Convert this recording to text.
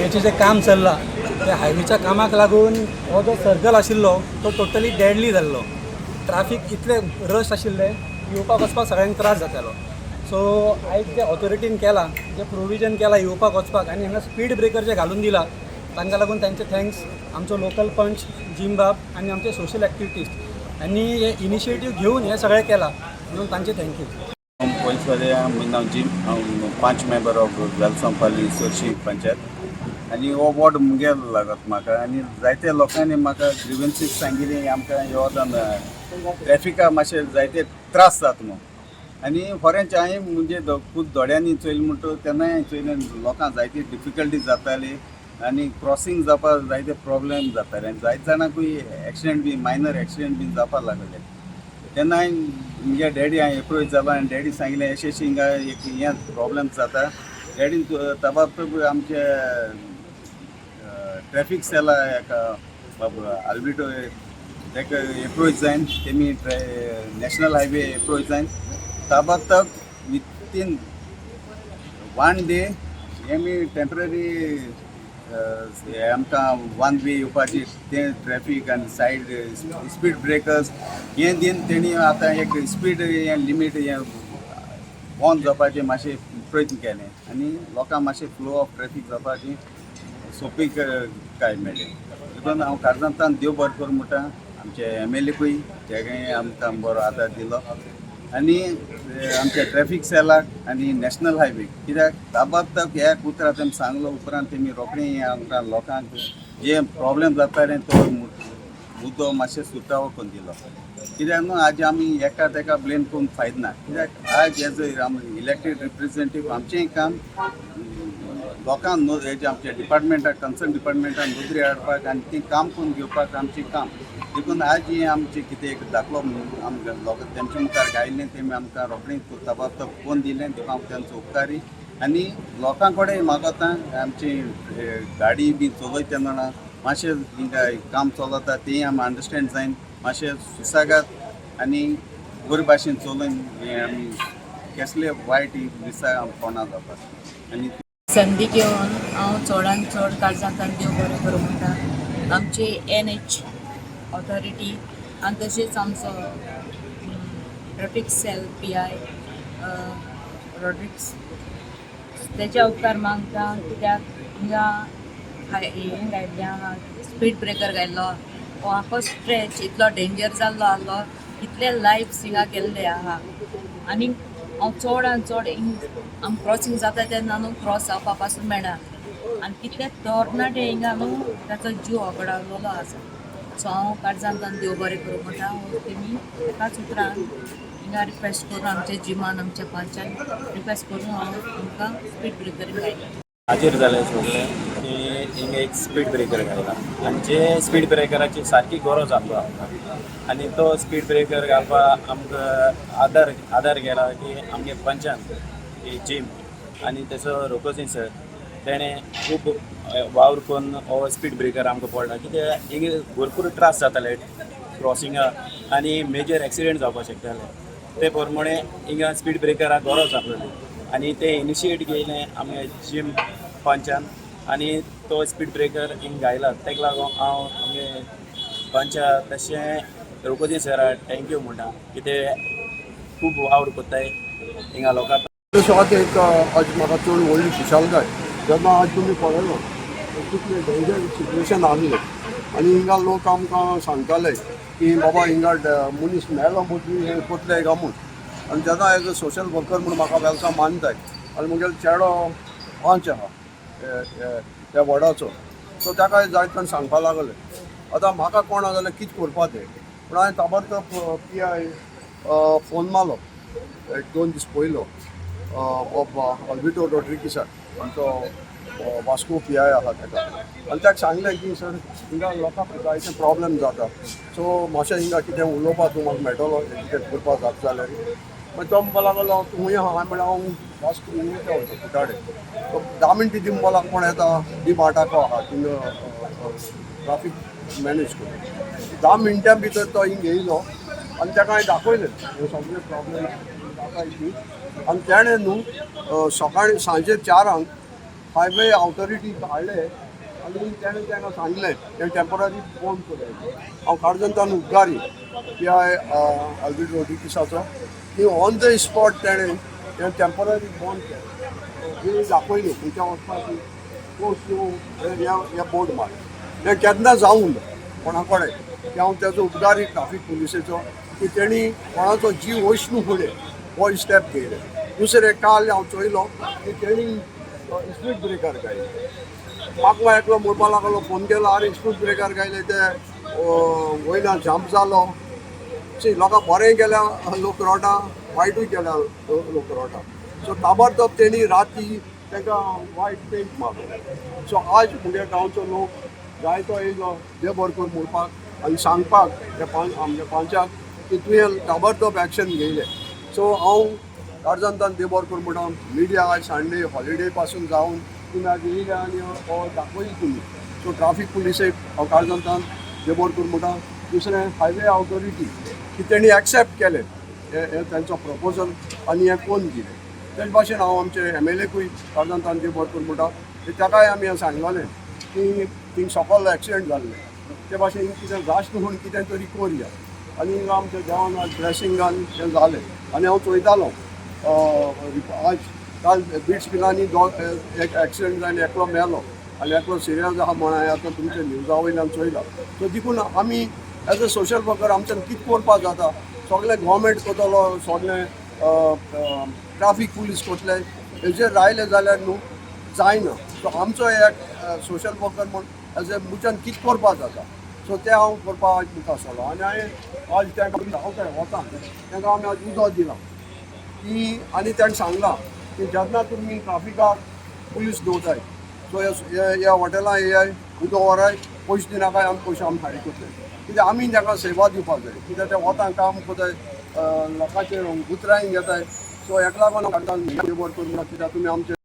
हायवेचें जें काम चल्लां, त्या हायवेच्या कामाक लागून हो जो सर्कल आशिल्लो तो टोटली डेडली जाल्लो. ट्राफीक इतलें रश आशिल्लें, येवपाक वचपाक सगळ्यांक त्रास जातालो. सो आयज जे ऑथॉरिटीन केलां, जें प्रोविजन केलां येवपाक वचपाक आनी हांगा स्पीड ब्रेकर जे घालून दिला, तांकां लागून तांचे thanks. आमचो लोकल पंच जिमबाब आनी आमचे सोशल एक्टिविटीस्ट आनी हे इनिशिएटीव घेवन हें सगळें केलां म्हणून तांचे thank you. पयलीं म्हजें नांव जीम. हांव पांच मेंबर ऑफ वेलसांव चोरशी पंचायत आनी हो वॉर्ड मुगे लागत म्हाका. आनी जायते लोकांनी म्हाका ग्रिवन्सीस सांगिल्ली, आमकां ह्या वतान ट्रॅफिका मातशे जायते त्रास जाता म्हणून. आनी खरेंच हांवें म्हणजे खूब दोळ्यांनी चोयलें म्हणटा, तेन्नाय हांवें चोयलें, लोकांक जायती डिफिकल्टी जाताली आनी क्रॉसींग जावपाक जायते प्रॉब्लेम जाताले आनी जायते जाणांकूय एक्सिडेंट बी, मायनर एक्सिडेंट बी जावपाक लागले. तेन्ना हांवें म्हज्या डॅडी हांवें एप्रोच जालो आनी डॅडी सांगलें, अशें अशें हिंगा एक हें प्रॉब्लेम जाता. डॅडीन तबाबतब आमचे ट्रॅफीक सेला एका बाब आल्बिटो ताका एप्रोच जायन, तेमी नॅशनल हायवे एप्रोच जायन, ताबडतोब विथीन वन डे हे मी टेंपररी हे आमकां वन वे येवपाची तें ट्रॅफीक आनी सायड स्पीड ब्रेकर्स हें दिवन तेणी आतां एक स्पीड हें लिमीट हें बंद जावपाचें मातशें प्रयत्न केलें आनी लोकांक मातशें फ्लो ऑफ ट्रॅफीक जावपाची सोंपी काय मेळ्ळें. देखून हांव काळजांतल्यान देव बरें करूं म्हणटा आमचे एमएलएकूय, तेगे आमकां बरो आदार दिलो, आनी आमच्या ट्रॅफीक सेलाक आनी नॅशनल हायवे, कित्याक ताबडतोब ह्या उतरां तेमी सांगलो उपरांत तेमी रोखडे हें आमकां लोकांक जे प्रॉब्लेम जाताले तो मुद्दो मातशें सुटावो करून दिलो. कित्याक न्हू, आज आमी एका तेका ब्लेम करून फायद ना, कित्याक आज एज आमी इलेक्टेड रिप्रेझेंटेटीव आमचेंय काम लोकांक न्हू, हेजे आमच्या डिपार्टमेंटाक, कन्सर्न डिपार्टमेंटाक नदरे हाडपाक आनी ती काम करून घेवपाक आमचें काम. देखून आज हें आमचें कितें एक दाखलो आमकां लोकां तेमच्या मुखार गायलें, तेमी आमकां रोखडें ताबडतोब करून दिलें, देखून हांव तेंचो उपकारी. आनी लोकां कडेन मागता, आमची गाडी बी चलयता तेन्ना मातशें हिंगा काम चलता तें आमी अंडरस्टँड जायन, मातशें सुसागात आनी बरे भाशेन चलोवन हें आमी केसले वायट दिसा कोणा जावपाक आनी संदी घेवन हांव चडान चड काळजांतल्यान देव बरें करूं म्हणटा आमची एनएच ऑथॉरिटी आनी तशेंच आमचो ट्रेफीक सेल पीआय रॉड्रिक्स, तेजे उपकार मागता, कित्याक हिंगा हें घायल्लें आहा, स्पीड ब्रेकर घायल्लो. हो आखो स्ट्रेच इतलो डेंजर जाल्लो आहलो, इतले लायफ्स हिंगा गेल्ले आहा. आनी हांव चड आनी चड आम क्रॉसींग जाता तेन्ना न्हू क्रॉस जावपा पासून मेळना आनी कितले तरणाटे हिंगा न्हू ताचो जीव वगडावलेलो आसा. सो हांव काळजांतल्यान देव बरें करूं म्हणटा. तेमी एकाच उतरान हिंगा रिक्वेस्ट करून आमच्या जिमान, आमच्या पंचान रिक्वेस्ट करून हांव तुमकां स्पीड ब्रेकर घायला. हाजीर जाले सगळे की हिंगा एक स्पीड ब्रेकर घायला आनी जे स्पीड ब्रेकराची सारकी गरज आसलो आमकां आनी तो स्पीड ब्रेकर घालपाक आमकां आदार केला की आमगे पंचान की जीम आनी तेचो रोकोजी सर, तेणें खूब वावर करून हो स्पीड ब्रेकर आमकां पडला, कित्याक हिंगा भरपूर त्रास जाताले क्रॉसिंगा आनी मेजर एक्सिडेंट जावपाक शकताले. ते प्रमाणे हिंगा स्पीड ब्रेकराक गरज आसलेली आनी ते इनिशिएट घेयलें आमगे जीम पंचान आनी तो स्पीड ब्रेकर हिंग घायला. तेका लागून हांव आमगे पंचा तशें रोकोजी सरा thank you म्हणटा की ते खूब वावर करताय हिंगा लोकांक. तशें एक आज म्हाका चड व्हडली खुशालकाय, जेन्ना आज तुमी पळयलो कितलें डेंजर सिट्युएशन आहलें आनी हिंगा लोक आमकां सांगताले की बाबा हिंगा मनीस मेलो म्हणून हें कोतले काय म्हूण. आनी जेन्ना एज अ सोशल वर्कर म्हूण म्हाका वेलसांव मानताय आनी म्हगेलो चेडो पंच आहा त्या वॉर्डाचो, सो ताका जायत जाण सांगपा लागले, आतां म्हाका कोणा जाल्यार कितें करपा तें. पूण हांवें ताबडतोब पीआय फोन मारलो एक 2 दीस पयलो ऑल्बिटो रॉड्रिगीसाक, आमचो वास्को पीआय आहा ताका, आनी ताका सांगलें की सर, हिंगा लोकांक जायते प्रॉब्लेम जाता, सो मातशें हिंगा कितें उलोवपाक तूं म्हाका मेळटलो, कितें करपाक जाता जाल्यार. मागीर तो म्हणपाक लागलो, तूं खंय आहा? हांवें म्हणलें, हांव वास्को वयता वयता कुटाडे. तो 10 मिनटां दी म्हणपाक लागलो, कोण येता दी माटाको आहा थिंगा ट्राफीक मॅनेज करून. 10 मिनटां भितर तो हिंग येयलो आनी ताका हांवें दाखयलें हे सगळे प्रॉब्लेम जाता. आनी तेणें न्हू सकाळीं सांजे 4 अंक हायवे ऑथॉरिटीक हाडले आनी तेणें तांकां सांगलें हें टेंपररी बंद करया. हांव काळजांतल्यान उपकारी पी I Albert रोड्रिगीसाचो की ऑन the spot तेणें हें टेंपररी बंद केलें. जी दाखयली खंयच्या वचपाची पोस्ट ह्या बोर्ड मारले. हें केन्ना जावंक ना कोणा कडेन की हांव तेजो उपकारी ट्राफीक पुलिसेचो की तेणी कोणाचो जीव वचना फुडें हो स्टेप घेयले. दुसरें, काल हांव चोयलो की तेणी स्पीड ब्रेकर घायले. म्हाका एकलो म्हणपा लागलो, फोन केलो, आरे स्पीड ब्रेकर घायले ते वयल्यान जंप जालो. सी, लोकां बरें केल्या लोक रोटा, वायटूय केल्या लोक रोटा. सो ताबडतोब तेणी राती ताका वायट पेंट मारलो. सो आज मुगे गांवचो लोक जायतो येयलो देव बरो कर म्हणपाक आनी सांगपाक त्या आमच्या पंचाक की तुवें ताबडतोब एक्शन घेयलें. सो हांव काळजांतल्यान देव बरो कर म्हणटा. मिडिया आज संडे हॉलिडे पासून जावन तुमी आज येयले आनी हो दाखयली तुमी. सो ट्राफीक पुलिसेक हांव काळजांतल्यान देव बरो कर म्हणटा. दुसरें, हायवे ऑथॉरिटी की तेणी एक्सेप्ट केलें हें हें तेंचो प्रपोजल आनी हें कोन्न दिलें. तेच भाशेन हांव आमचे एमएलएकूय काळजांतल्यान देव बरो कर म्हणटा की ताकाय आमी हें सांगलेलें की थिंग सकल एक्सिडंट जाल्ले ते भाशेन कितें जास्त म्हूण कितें तरी करया. आनी हिंगा आमच्या देवान आज ब्लेसिंगान तें जालें. आनी हांव चोयतालो आज काल बिट्स पिलांनी दोग एक एक्सिडंट जावन एकलो मेलो आनी एकलो सिरियस आहा म्हण हांवें आतां तुमच्या न्युजा वयल्यान चोयला. सो देखून आमी एज अ सोशल वर्कर आमच्यान कितें करपाक जाता, सगळें गोवोरमेंट करतलो, सगळें ट्राफीक पुलीस करतले हेजेर रायले जाल्यार न्हू जायना. सो आमचो एक सोशल वर्कर म्हूण एज ए म्हज्यान कितें करपाक जाता, सो तें हांव करपाक आज मुखार सरलो. आनी हांवें आज तांकां हांव काय वता तांकां आमी आज उदक दिलां की आनी तांकां सांगलां की जेन्ना तुमी ट्राफिकाक पुलीस दवरताय, सो ह्या हॉटेलां येयाय, उदक व्हराय, पयशे दिनाकाय, आमी पयशे आमी फारीक करतले. कित्याक आमी तांकां सेवा दिवपाक जाय, कित्याक ते वता काम करताय, लोकांचे उतराय घेताय. सो हेका लागून हांव बरें करूं, कित्याक तुमी आमचे